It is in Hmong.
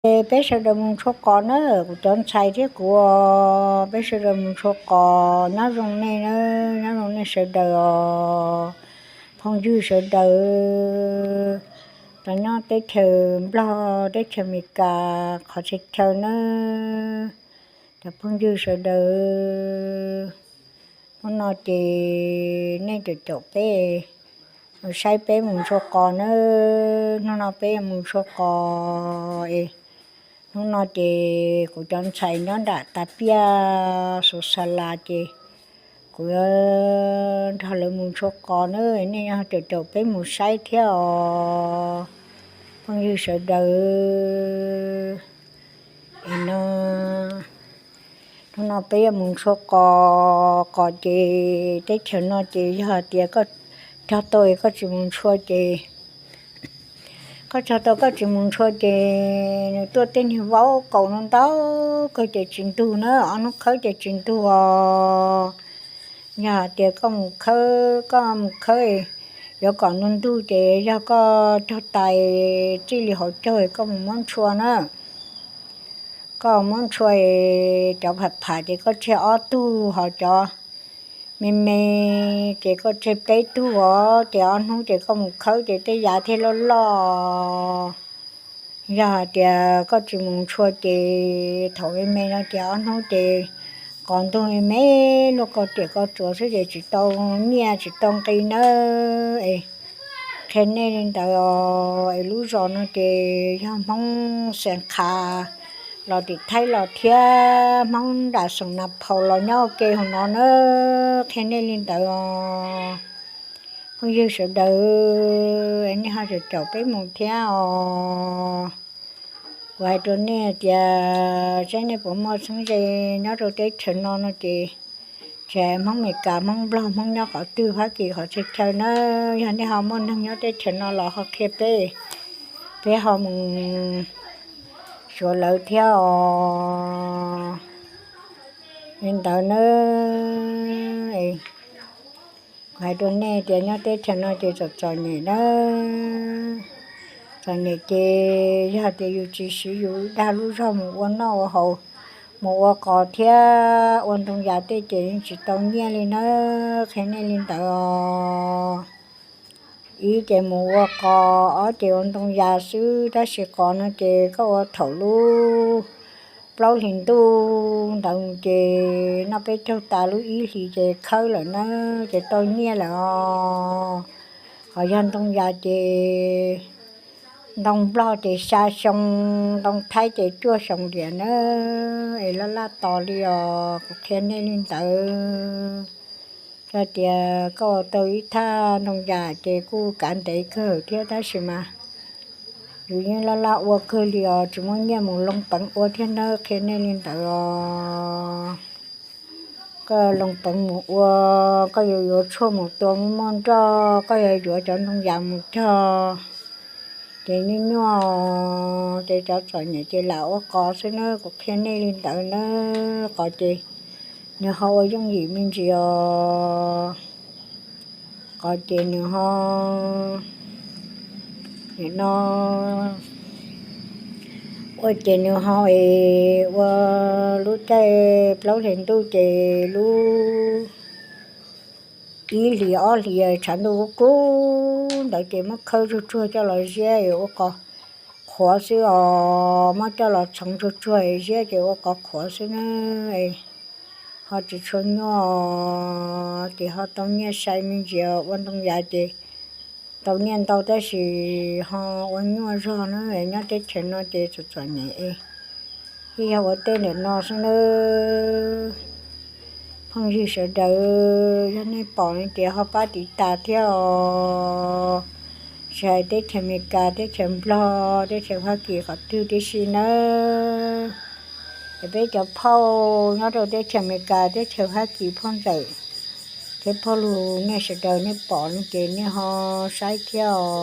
Peb sawv daws mus tshua qos na, kuv cov ntxhais thiab kuv, peb sawv daws mus tshua qos. Nyob zoo nej na, nyob zoo nej sawv daws os, phooj ywg sawv daws, cov nyob teb chaws Nplog, teb chaws Amelikas, qhov txhia chaw na, cov phooj ywg sawv daws. Hnub no ces nej caum caum peb, saib peb mus tshua qos na. Hnub no peb yuav mus tshua qos es, hnub no ces kuv cov ntxhais nyob nram tas piaj Xus Xas Las ces kuv yuav nrog lawv mus tshua qos na. Nej caum caum peb mus saib thiab os, phooj ywg sawv daws. No, hnub no peb yuav mus tshua qos, qos ces teb chaws no ces yog hais tias koj cog tau koj tsis mus tshua ces, koj cog tau koj tsis mus tshua ces nws tuaj tej niag vauv kaus no ntau kawg ces tsis ntug na, ob hnub khawb ces tsis ntug os. Yog hais tias koj mus khawb, koj mus khawb yuav kom ntug ntug ces yog koj cog tas txij li hauv caug koj mus muab ntshua na. Koj muab ntshua, cov pham pham ces koj tseg ob tug, ho cov me me ces koj tseg peb tug os, ces ob hnub ces koj mus khawb ces tej yav thiaj loj loj. Yog hais tias koj tsis mus ntshua ces thaum me me no ces ob hnub ces qos ntug me me luaj koj riam koj tsuas xwb ces tsis tau nyiaj tsis tau nqi nawb. Es qhia nej li ntawd os, es lub zos no ces yog Hmoob Xeev Qha los tim Thaib los thiab, Hmoob nram Xeev Nas Phaus los nyob ua ke hauv no na. Qhia nej li ntawd os, phooj ywg sawv daws, nej ho caum caum peb mus thiab os. Kuv hais rau nej tias saib nej puas muaj txheeb ze nyob rau teb chaws no no ces, tsis hais Hmoob Amelikas, Hmoob Nplog, Hmoob nyob qhov twg, Fab Kis qhov txhia chaw na, yog nej ho muaj neeg nyob teb chaws no los ho qhia peb, peb ho mus xyuas lawv thiab os. Li ntawd na, kuv hais rau nej tias nyob teb chaws no ces txom txom nyem na. Txom nyem ces yog tias yus tsis siv yus ib dag lub zog mus ua noj ua haus, mus ua qos thiab ua ntoo yas tej ces yeej tsis tau nyiaj li na. Qhia nej li ntawd os. Ib ces mus ua qos, ob ces ua ntoo yas xwb, tab sis qos no ces koj ua thaum lub plaub hlis ntuj ntawd ces noj peb caug tas lub ib hlis ces khawb lawm na, ces tau nyiaj lawm os. Ho yog ntoo yas ces ntoo Nplog ces xya xyoo, ntoo Thaib ces cuaj xyoo diam na. Es laj laj tos li os, kuv qhia nej li ntawd. Yog tias koj ua tau ib thaj ntoo yas ces kuj kav ntev kawg thiab, tab sis mas yus yeej laj laj ua kawg li os, tsis muaj nyiaj mus loo peev ua thiab nawb, qhia nej li ntawd os. Koj loo peev mus ua, koj yuav yuav tshuaj mus tua muaj muaj nroj, koj yuav yuav cov ntoo yas mus cog, ces nyuaj nyuaj, ces cov txom nyem ces lam ua qos xwb na, kuv qhia nej li ntawd na. Qos ces nws ho ua yooj yim me ntsis os. Qos ces nws ho, nim no ua ces nws ho es ua lub caij plaub hlis ntuj ces lub ib hlis ob hlis tshav ntuj kub kub ntawd ces muab khawb tsuag tsuag coj los ziab es ua qos qhuav xwb os, muab coj los txhoov tsuag tsuag ziab ces ua qos qhuav xwb na. Ho tsis tshua nyuaj, ces ho tau nyiaj sai me ntsis, ua ntoo yas ces tau nyiaj ntau tab sis ho ua nyuaj zog na, nyob teb chaws no ces txom txom nyem. Ib yog ua tej ntawm no xwb nawb. Phooj ywg sawv daws, yog nej pom no ces ho pab tiv tas thiab os. Tsis hais teb chaws Amelikas, teb chaws Nplog, teb chaws Fab Kis qhov twg tib si nawb. Es peb cov phauj nyob rau teb chaws Amelikas, teb chaws Fab Kis, phauj ntxawm thiab phauj lug, nej sawv daws nej pom no ces nej ho saib thiab os.